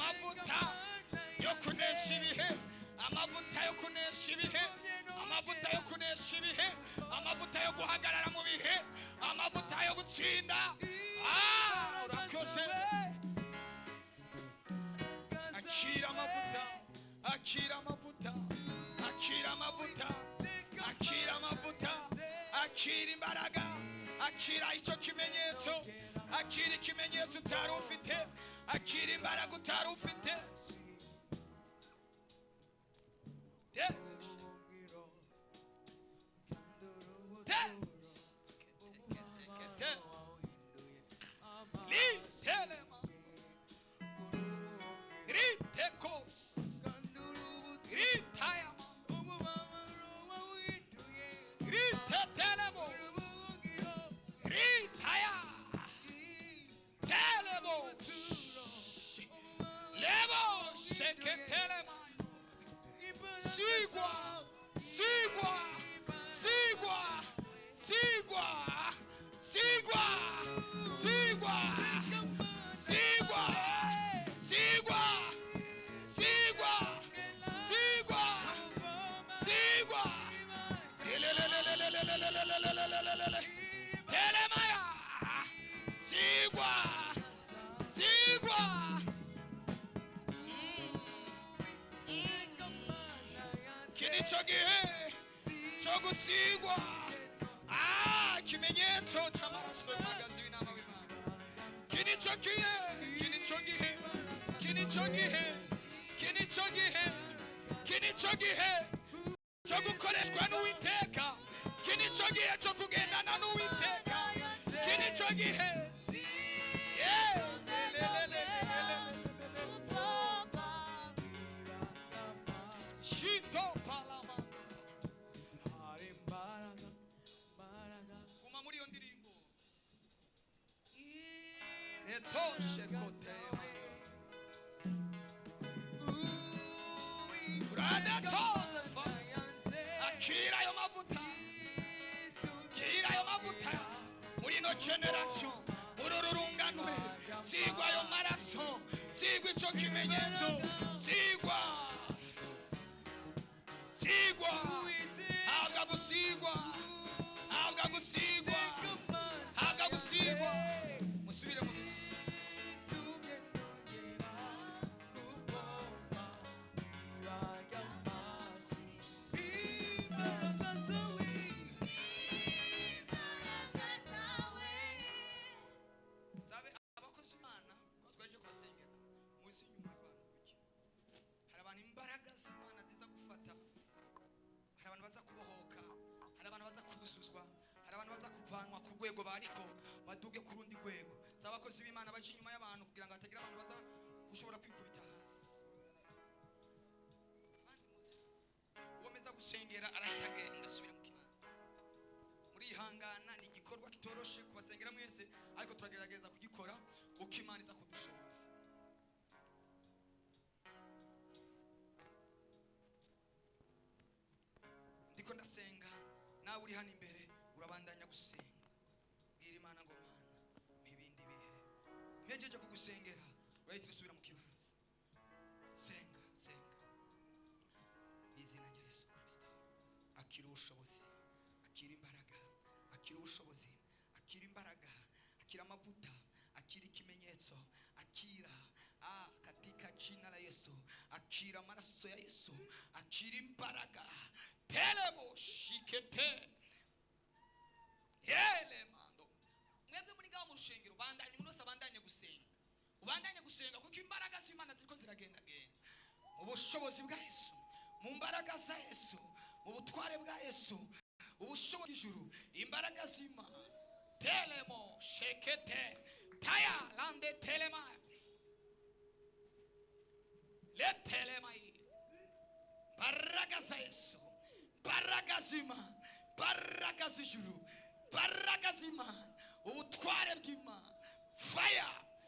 Amavuta yo kunesha ibihe, amavuta yo kunesha ibihe, amavuta yo kunesha ibihe, amavuta yo guhagarara mu bihe, amavuta yo gutsinda. Ah, urakoze. Akira amavuta, akira amavuta, akira amavuta, akira amavuta, akira imbaraga, akira icyo kimenyetso, akira ikimenyetso utari ufite, akira imbaraga utari ufite. Te te te li telema ri tekos ri tayama ri tetelemo ri taya telemo lebo sheketelema. Sigwa, sigwa, sigwa, sigwa, sigwa, sigwa, sigwa, sigwa, sigwa, sigwa, sigwa. Lelelelelelelelelelelelelelele. Telemaya. Sigwa, sigwa. Iki nicyo gihe cyo gusigwa. Ah, ikimenyetso cy'amaraso y'umwagazi w'intama w'Imana. Iki nicyo gihe, iki nicyo gihe, iki nicyo gihe, iki nicyo gihe, iki nicyo gihe cyo gukoreshwa n'Uwiteka. Iki nicyo gihe cyo kugendana n'Uwiteka. Iki nicyo gihe. Yeah. Shito palama. Guma muri iyo ndirimbo. Etoshe kote. Uradatoza. Akira ayo mavuta. Akira ayo mavuta. Muri ino generation, muri uru rungano, sigwa ayo maraso, sigwa ico kimenyetso, sigwa, sigwa, habwa gusigwa, habwa gusigwa, habwa gusigwa. Musubire mu sabe abakozi Imana ko twaje kubasengera muzi inyuma y'abantu buke. Hari abantu imbaraga z'Imana ziza gufata, hari abantu baza kubohoka, hari abantu baza kuzuzwa, hari abantu baza kuvanwa ku rwego bariko baduge ku rundi rwego. Si abakozi b'Imana baje inyuma y'abantu kugira ngo hatagira abantu baza gushobora kwikubita hasi. Abandi muzi uwo meza gusengera arahita agenda asubira mu kibanza. Murihangana, ni igikorwa kitoroshe kubasengera mwese, ariko turagerageza kugikora uko Imana iza kudushoboza. Ndiko ndasenga, nawe uri hano imbere urabandanya gusenga, bwira Imana ngo Mana mpa ibindi bihe. Mpejeje kugusengera urahita usubira mu kibanza. Senga, senga mu izina rya Yesu Kristo. Akira ubushobozi, akira imbaraga, akira ubushobozi, akira imbaraga, akira amavuta, akira ikimenyetso, akira ah, katika jina la Yesu, akira amaraso ya Yesu, akira imbaraga. Telebo shikete yele mando. Mwebwe muri ngaho mu rushengero, bandanye umuntu wese abandanye gusenga, ubandanye gusenga kuko imbaraga z'Imana ziriko ziragendagenda mu bushobozi bwa Yesu, mu mbaraga za Yesu, mu butware bwa Yesu, ubushobozi bw'ijuru, imbaraga z'Imana. Telemo shekete taya lande telema le telemai. Mbaraga za Yesu, mbaraga z'Imana, mbaraga z'ijuru, mbaraga z'Imana, ubutware bw'Imana, fire.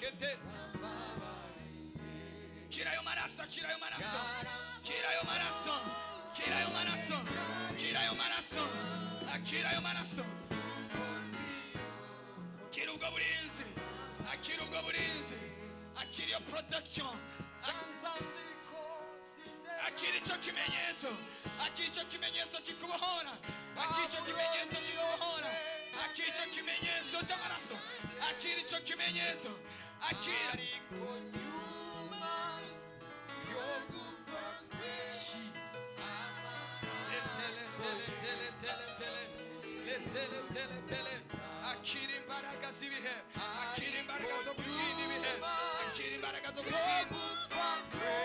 Shekete. Kira ayo maraso, kira ayo maraso, kira ayo maraso, kira ayo maraso, kira ayo maraso, akira ayo maraso, akira ubwo burinzi, akira ubwo burinzi, akira iyo protection, akira icyo kimenyetso, akira icyo kimenyetso kikubohora, akira icyo kimenyetso kikubohora, akira icyo kimenyetso cy'amaraso, akira icyo kimenyetso, akira. Ariko nyuma yo gupfa kwe, Tele, tele, tele, tele, tele, tele, tele. Akira imbaraga z'ibihe, akira imbaraga zo gutsinda ibihe, akira imbaraga zo yo gutsinda. gupfa kwe,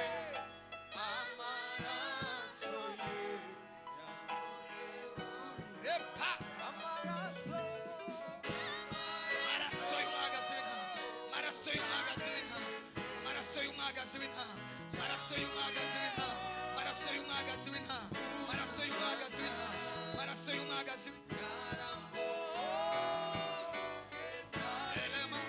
amaraso ye Repa. amaraso. Maraso y'umwagazi w'intama, maraso y'umwagazi w'intama, maraso y'umwagazi w'intama, maraso y'umwagazi w'intama, maraso y'umwagazi w'intama, maraso y'umwagazi w'intama, maraso y'umwagazi. Elema.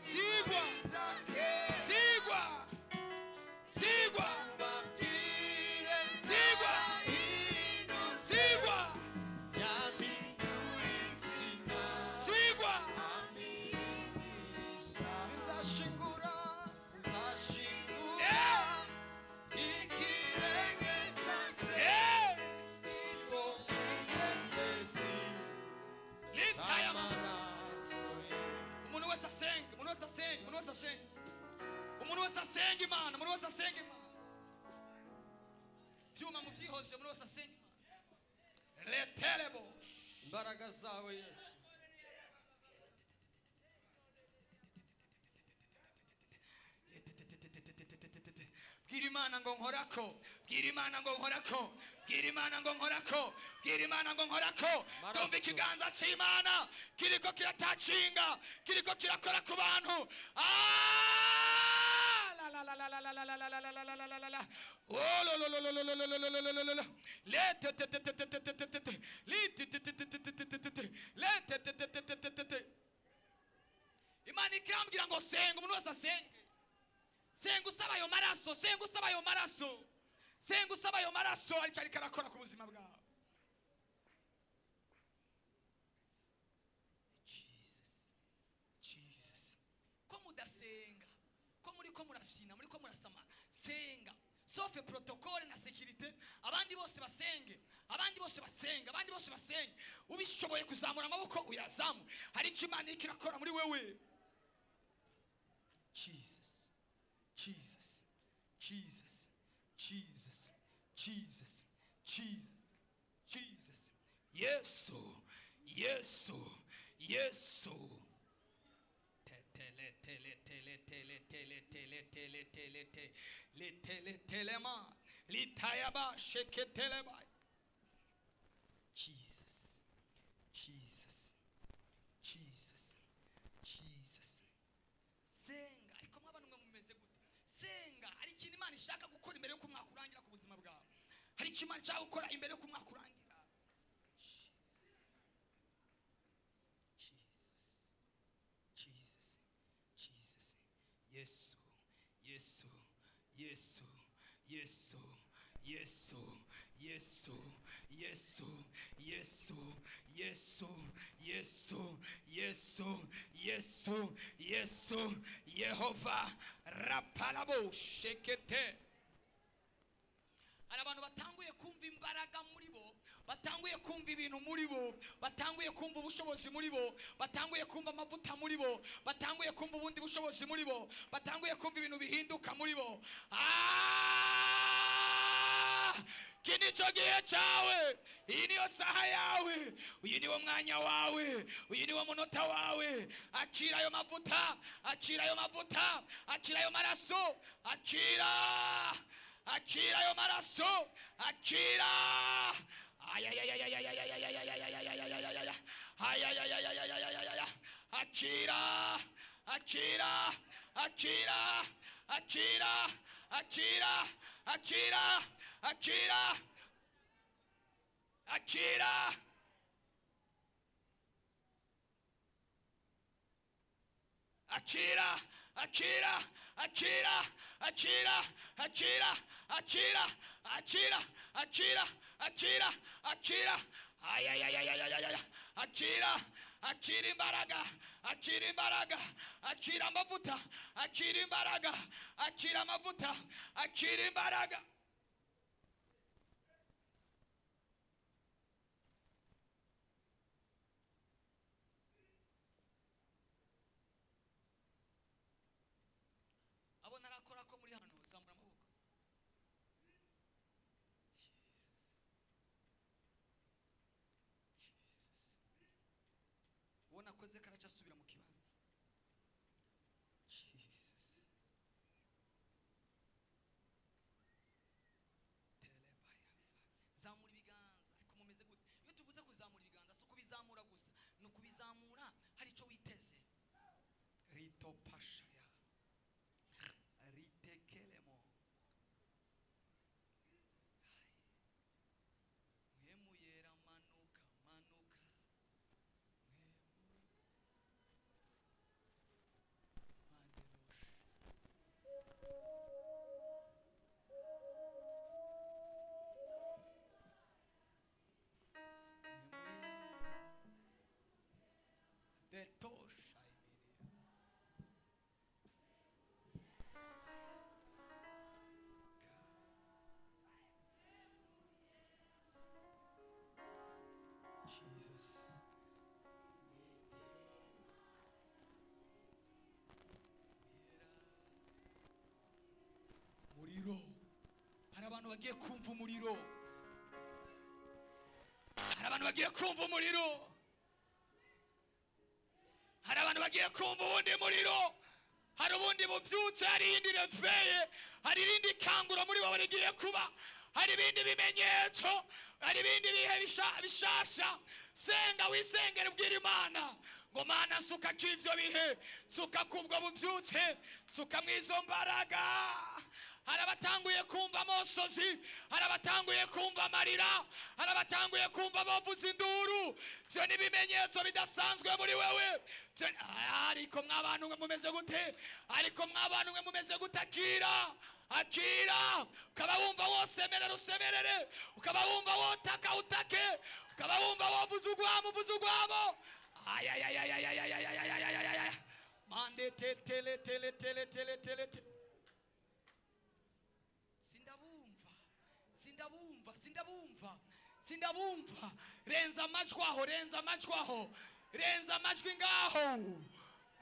Shite. Eh. Sigwa. Sigwa. Sigwa. Sigwa. Sigwa. Sigwa. Sinzashingura, sinzashingura Eh. ikirenge cyanjye Eh. izo mugendezi Litayama. amaraso ye. Umuntu wese asenga, umuntu wese asenga, umuntu wese asenga, umuntu wese asenga Imana, umuntu wese asenga Imana. Byuma mubyihoze, umuntu wese asenga Imana. Letelebo. Imbaraga zawe, Yesu. Bwira Imana ngo nkorako, bwira Imana ngo nkorako, bwira Imana ngo nkorako, bwira Imana ngo nkorako. Maraso. Ndumva ikiganza cy'Imana kiriko kiratacinga, kiriko kirakora ku bantu. Ah! La la la la la la la la la la la la la la la la. Oh, lo lo lo lo lo lo lo lo lo lo lo lo lo. Le te te te te te te te te te te. Li te te te te te te te te te te. Le te te te te te te te te. Imana ikambwira ngo senga, umuntu wese asenge. Senga usaba ayo maraso, senga usaba ayo maraso, senga usaba ayo maraso aricyo ariko arakora ku buzima bwawe. Jesus, Jesus. Ko mudasenga, ko muri ko murafyina, muri ko murasama, senga. Sauf protocole na sécurité, abandi bose basenge, abandi bose basenge, abandi bose basenge. Ubishoboye kuzamura amaboko uyazamu, hari icyo Imana iriko irakora muri wewe. Jesus, Jesus, Jesus, Jesus, Jesus, Jesus, Jesus, Yesu, Yesu, Yesu. Tele tele tele tele tele tele tele tele te le tele telema litayaba sheketeleba. Jesus, Jesus, Jesus, Jesus. Senga. Ariko mwabana mwe mumeze gute? Senga. Hari ikintu Imana ishaka gukora imbere y'uko umwaka urangira ku buzima bwawe. Hari icyo Imana ishaka gukora imbere y'uko umwaka urangira. Jesus, Jesus, Jesus, Yesu, Yesu, Yesu, Yesu, Yesu, Yesu, Yesu, Yesu, Yesu, Yesu, Yesu, Yesu, Yesu, Yehova rapalabo shekete. Hari abantu batanguye kumva imbaraga muri bo, batanguye kumva ibintu muri bo, batanguye kumva ubushobozi muri bo, batanguye kumva amavuta muri bo, batanguye kumva ubundi bushobozi muri bo, batanguye kumva ibintu bihinduka muri bo. Ah! Iki nicyo gihe cyawe, iyi niyo saha yawe, uyu niwo mwanya wawe, uyu niwo munota wawe. Akira ayo mavuta, akira ayo mavuta, akira ayo maraso, akira, akira ayo maraso, akira. Ayayayayayayayayayayayayayayayayayaya. Ayayayayayayayaya. Akira, akira, akira, akira, akira, akira, akira, akira. Akira, akira, akira, akira, akira, akira, akira, akira, akira, akira. Ayayayayayaya. Akira, akira imbaraga, akira imbaraga, akira amavuta, akira imbaraga, akira amavuta, akira imbaraga. Abo narakora ko muri hano, zamura amaboko. Uwo nakoze karaca asubira mu kibanza. Jesus. Telebayafa. Zamura ibiganza. Ariko mumeze gute? Iyo tuvuze kuzamura ibiganza, si ukubizamura gusa, ni ukubizamura hari icyo witeze. Ritopashaya, ritekelemo. Mpwemu yera, manuka, manuka. Mpwemu mandeloshe. Mpwemu yera detosha imiria. Jesus. Muriro. Hari abantu bagiye kumva umuriro. Hari abantu bagiye kumva umuriro. Hari abantu bagiye kumva uwundi muriro. Hari ubundi bubyutse, hari iyindi réveil, hari irindi kanguro muri wowe rigiye kuba, hari ibindi bimenyetso, hari ibindi bihe bishasha. Senga, wisengere, ubwira Imana ngo: "Mana, suka k'ivyo bihe, suka kubwo bubyutse, suka mw'izo mbaraga." Hari abatanguye kumva amosozi, hari abatanguye kumva amarira, hari abatanguye kumva bavuza induru. Ibyo ni ibimenyetso bidasanzwe muri wewe. Ariko mwabantu mwe mumeze gute? Ariko mwabantu mwe mumeze gute? Akira, akira. Ukaba wumva wosemerera, usemerere. Ukaba wumva wotaka, utake. Ukaba wumva wovuza urwamo, uvuza urwamo. Ayayayayayayayayayayayaya, mande te tele tele tele tele tele te. Sindabumva, sindabumva, sindabumva, sindabumva. Renza amajwi aho, renza amajwi aho, renza amajwi ngaho.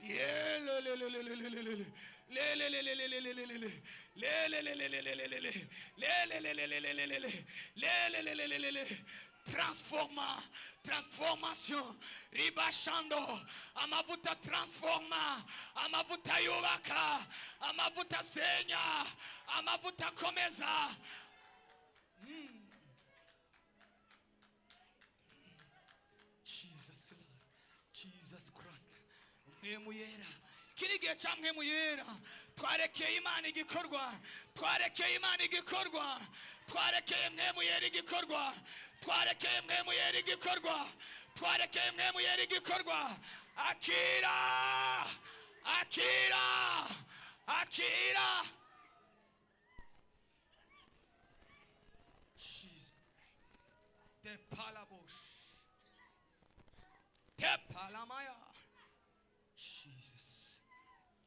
Yelelelelelelele, lelelelelelelele, lelelelelelelele, lelelelelelele, lelelelelelele. Transforma, transformation, ribashando. Amavuta transforma, amavuta yubaka, amavuta asenya, amavuta akomeza. Jesus Lord, Jesus Christ. Mpwemu yera, kiri gihe cya Mpwemu yera. Twarekeye Imana igikorwa, twarekeye Imana igikorwa, twarekeye Mpwemu yera igikorwa, twarekeye Mpwemu yera igikorwa, twarekeye Mpwemu yera igikorwa. Akira, akira, akira. Jesus. De palabosh te palamaya. Jesus,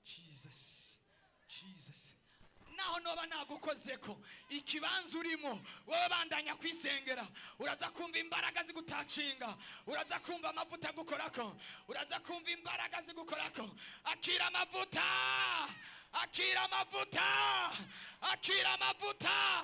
Jesus, Jesus. Naho noba nagukozeko, ikibanza urimo wowe bandanya kwisengera. Uraza kumva imbaraga zigutacinga, uraza kumva amavuta agukorako, uraza kumva imbaraga zigukorako. Akira amavuta, akira amavuta, akira amavuta.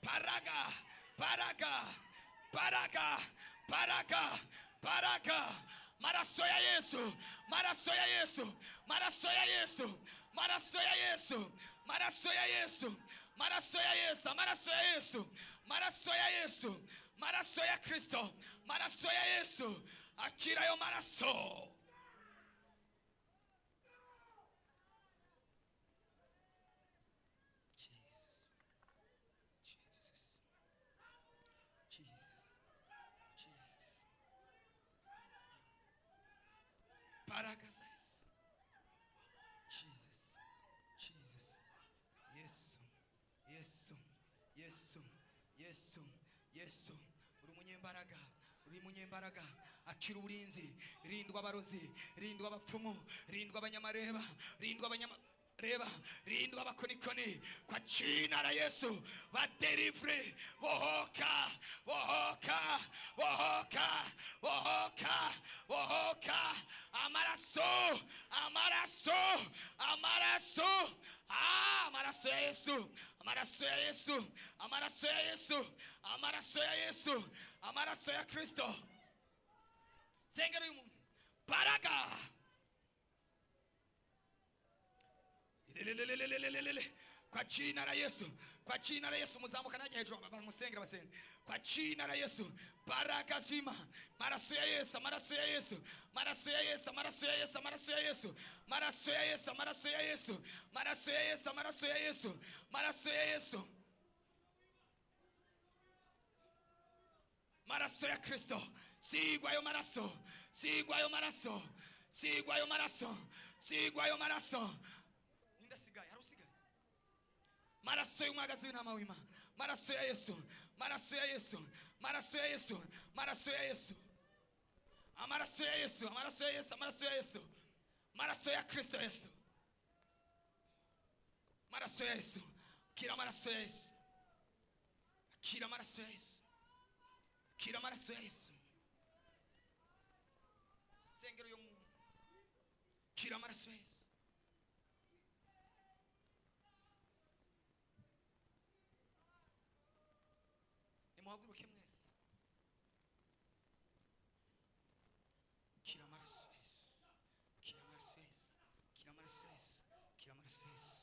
Paraga, paraga, paraga, paraga, paraga. Maraso ya Yesu, maraso ya Yesu, maraso ya Yesu, maraso ya Yesu, maraso ya Yesu, maraso ya Yesu, maraso ya Yesu, maraso ya Yesu, maraso ya Kristo, maraso ya Yesu, akira yo maraso. Jesus. Jesus. Jesus. Jesus. Baraka za Yesu. Jesus. Jesus. Yesu. Yesu. Yesu. Yesu. Yesu. Uri umunyembaraga. Uri umunyembaraga. Akira uburinzi. Rindwa abarozi. Rindwa abapfumu. Rindwa abanyamareba. Rindwa abanyama reba, rindwa abakonikoni kwa jina la Yesu, badelivre, bohoka, bohoka, bohoka, bohoka, bohoka, amaraso, amaraso, amaraso, ah, amaraso ya Yesu, amaraso ya Yesu, amaraso ya Yesu, amaraso ya Yesu, amaraso ya Kristo. Sengera uyu muntu baraka. Lelelelelelelele. Kwa jina la Yesu, kwa jina la Yesu, muzamuka najya hejuru bamusengera basenga. Kwa jina la Yesu, baraka zima, maraso ya Yesu, maraso ya Yesu, maraso ya Yesu, maraso ya Yesu, maraso ya Yesu, maraso ya Yesu, maraso ya Yesu, maraso ya Yesu, maraso ya Yesu, maraso ya Yesu, maraso ya Kristo, sigwa ayo maraso, sigwa ayo maraso, sigwa ayo maraso, sigwa ayo maraso. Ndasigaye, hari usigaye. Maraso y'umwagazi w'intama w'Imana, maraso ya Yesu, maraso ya Yesu, maraso ya Yesu, maraso ya Yesu, amaraso ya Yesu, amaraso ya Yesu, amaraso ya Yesu, maraso ya Kristo Yesu, maraso ya Yesu, kira maraso ya Yesu, kira maraso ya Yesu, kira maraso ya Yesu. Sengero yo muntu, kira maraso ya Yesu. Nimuhaguruke mwese. Kira amaraso ya Yesu. Kira amaraso ya Yesu. Kira amaraso ya Yesu. Kira amaraso ya Yesu.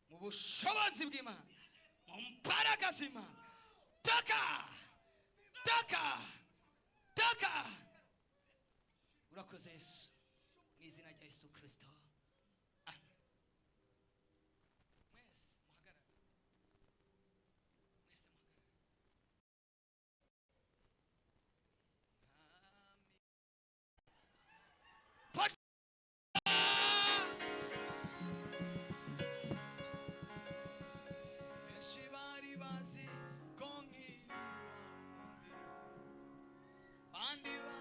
Mu bushobozi bw'Imana, mu mbaraga z'Imana, taka, taka, taka. Urakoze Yesu, mu izina rya Yesu Kristo, amen. Mwese muhagarare, mwese muhagarare. Amen. Benshi bari bazi ko nkiri wa wundi, bandi ba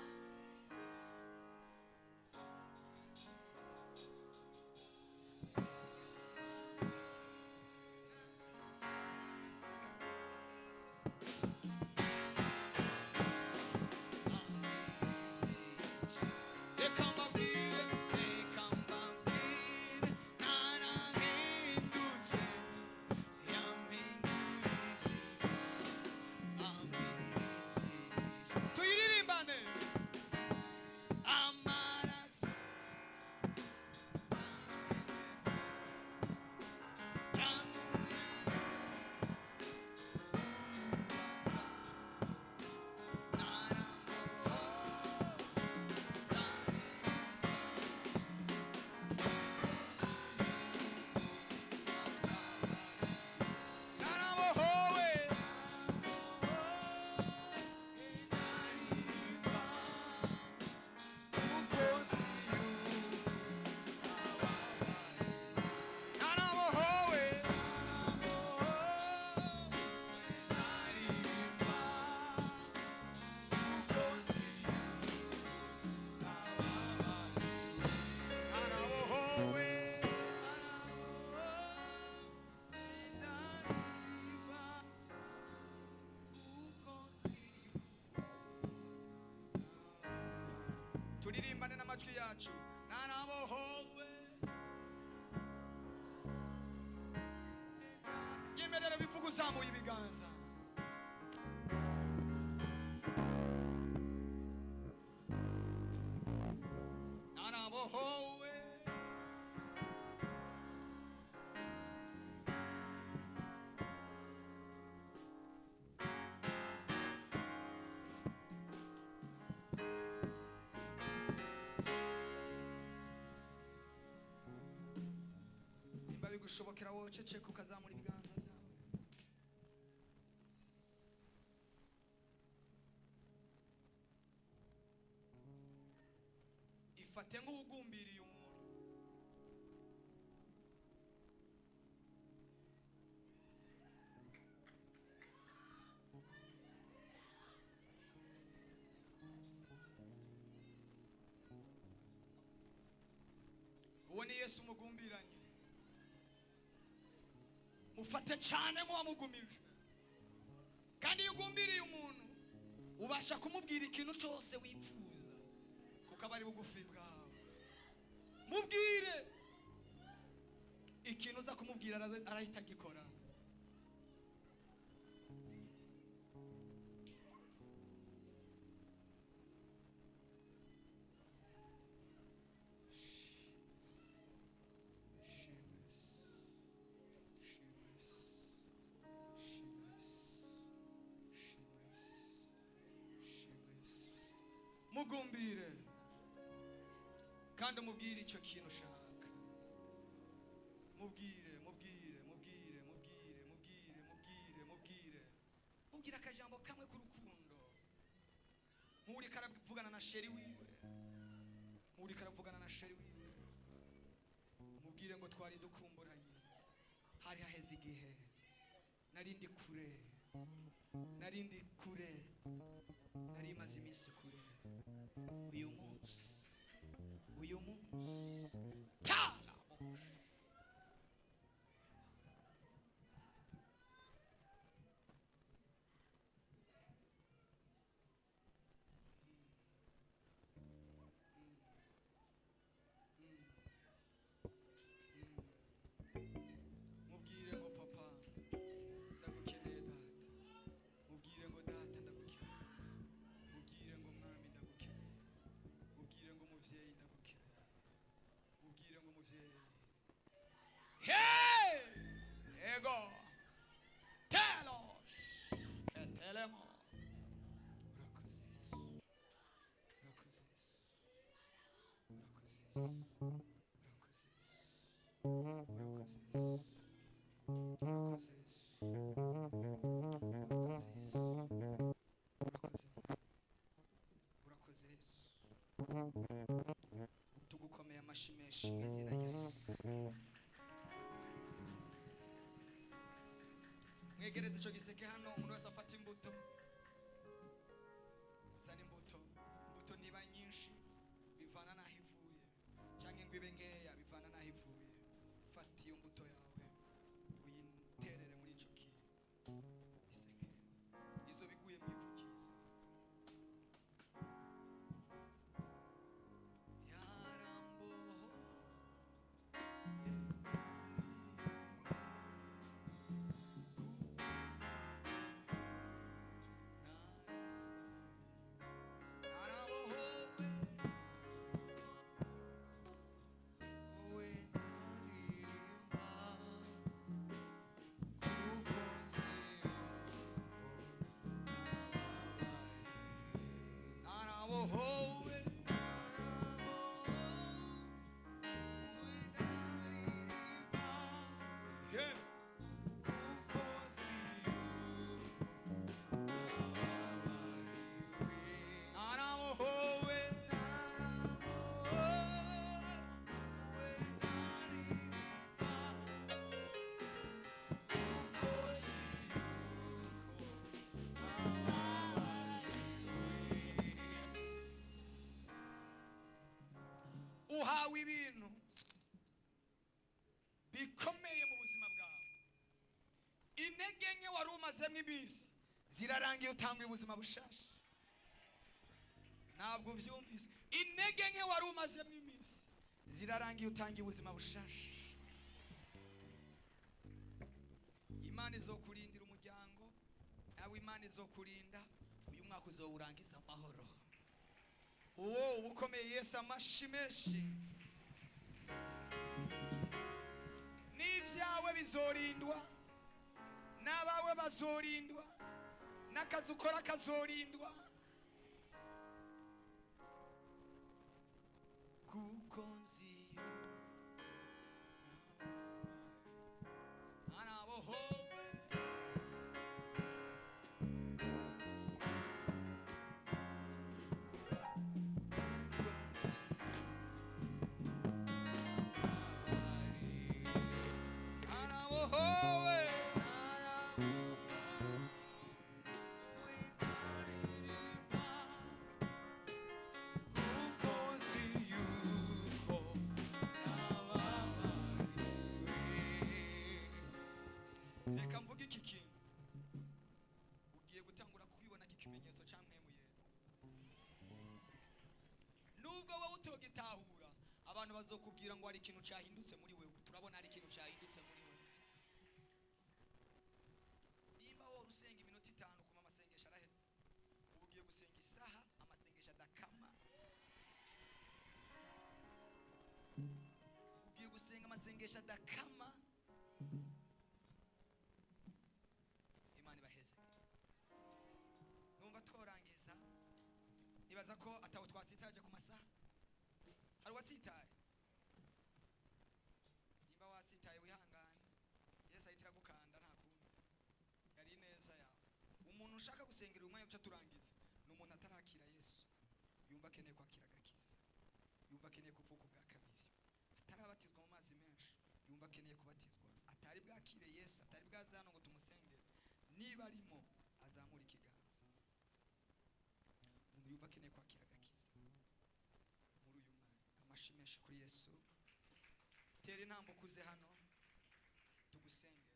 Turirimbane n'amajwi yacu. Narabohowe. Yemerera bivuga uzamuye ibiganza. Narabohowe. Nimba bigushobokera wowe ceceka ukazamura ibiganza byawe. Ifate nk'ugumbiriye umuntu. Uwo ni Yesu mugumbiranye. Mufate cyane nk'uwamugumije. Kandi iyo ugumbiriye umuntu ubasha kumubwira ikintu cyose wipfuza, kuko aba ari bugufi bwawe. Mubwire ikintu uza kumubwira, arahita agikora. Mugumbire kandi umubwire icyo kintu ushaka. Mubwire, mubwire, mubwire, mubwire, mubwire, mubwire, mubwire, mubwire akajambo kamwe k'urukundo. Nk'uriko aravugana na chéri wiwe, nk'uriko aravugana na chéri wiwe. Mubwire ngo twari dukumburanye, hari haheze igihe, nari ndi kure, nari ndi kure, nari maze iminsi kure. Uyu munsi, uyu munsi tala. Mubwire ngo papa ndagukeneye, data. Mubwire ngo data ndagukeneye. Mubwire ngo mwami ndagukeneye. Mubwire ngo muvyeyi ndagukeneye. Mubwire ngo muvyeyi. Hey! Ego telos ketelemo. Urakoze Yesu, urakoze Yesu, urakoze Yesu, urakoze Yesu, urakoze Yesu, urakoze Yesu, urakoze Yesu, urakoze, urakoze Yesu. Tugukomeye amashyi menshi mu izina rya Yesu. Mwegereze icyo giseke hano, umuntu wese afata imbuto. Zana imbuto. Imbuto niba nyinshi bivana n'aho ivuye, cyangwa ngo ibe nkeya bivana n'aho ivuye. Fata iyo mbuto yawe uyiterere muri icyo kintu giseke, izo biguye mu ivu ryiza. Yaramboho. Narabohowe. Wowe ntaririmba, kuko nzi yuko nababariye. Narabohowe. Wowe ntaririmba, kuko nzi yuko nababariwe. Narabohowe. Wowe ntaririmba, kuko nzi yuko nababariwe. Uhawe ibintu bikomeye mu buzima bwawe. Intege nke wari umazemo iminsi zirarangiye, utanguye ubuzima bushasha. Ntabwo ubyumvise. Intege nke wari umazemo iminsi zirarangiye, utangiye ubuzima bushasha. Imana izokurindira umuryango nawe, Imana izokurinda. Uyu mwaka uzowurangiza amahoro. Uwo uba ukomeye. Yesu amashi menshi. N'ibyawe bizorindwa, n'abawe bazorindwa, n'akazi ukora kazorindwa, kuko nzi arabohowe. Kuko nzi arabohowe. Kuko nzi yuko nababariwe. Reka mvuge iki kintu: ugiye gutangura kwibona iki kimenyetso cya Mpwemu Yera. Nubwo wowe utogitahura, abantu bazokubwira ngo hari ikintu cyahindutse muri wewe. Turabona hari ikintu cyahindutse muri wewe. Nimba wowe usenga iminota 5 kuma amasengesho araheze, ubu ugiye gusenga isaha, amasengesho adakama. Ugiye gusenga amasengesho adakama. Imana ibaheze. Numva tworangiza. Nibaza ko atawe twatsitaje ku masaha. Hari uwatsitaye? Nimba watsitaye, wihangane, Yesu ahita iragukanda, nta kundi, yari ineza yawe. Umuntu ushaka gusengera uyu mwanya uca turangiza ni umuntu atarakira Yesu, yumva akeneye kwakira agakiza, yumva akeneye kuvuka ubwa kabiri, atarabatizwa mu mazi menshi, yumva akeneye kubatizwa, atari bwakire Yesu, atari bwaze hano ngo tumusengere. Niba arimo, azamura ikiganza. Umuntu yumva akeneye kwakira agakiza muri uyu mwanya. Amashi menshi kuri Yesu. Tera intambwe ukuze hano tugusengere.